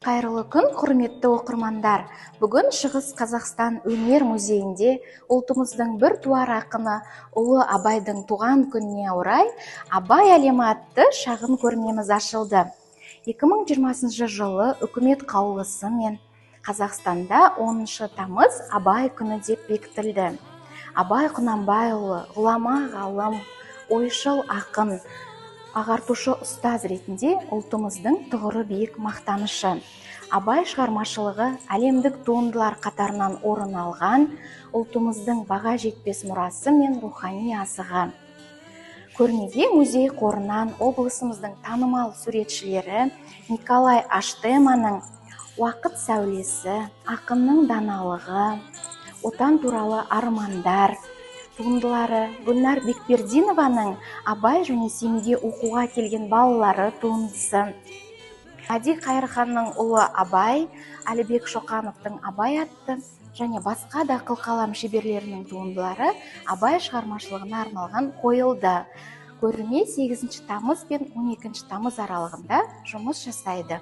Қайырлы күн, құрметті оқырмандар! Бүгін Шығыс Қазақстан өнер музейінде ұлтымыздың біртуар ақыны, ұлы Абайдың туған күніне орай «Абай әлемі» атты шағын көрмеміз ашылды. 2020 жылы үкімет қаулысымен Қазақстанда 10 тамыз Абай күні деп бекітілді. Абай Құнанбайұлы ғұлама ғалым, ойшыл ақын, ағартушы ұстаз ретінде ұлтымыздың тұғыры биік мақтанышы. Абай шығармашылығы әлемдік туындылар қатарынан орын алған ұлтымыздың баға жетпес мұрасы мен рухани азығы. Көрмеге музей қорынан облысымыздың танымал суретшілері Николай Аштеманың «Уақыт сәулесі», «Ақынның даналығы», «Отан туралы армандар» туындылары, Гүлнар Бекбердинованың «Абай және Семейге оқуға келген балалары» туындысы, Мәди Қайырханның «Ұлы Абай», Әлібек Шоқановтың «Абай» атты және басқа да қылқалам шеберлерінің туындылары Абай шығармашылығына арналған қойылды. Көрме 8 тамыз бен 12 тамыз аралығында жұмыс жасайды.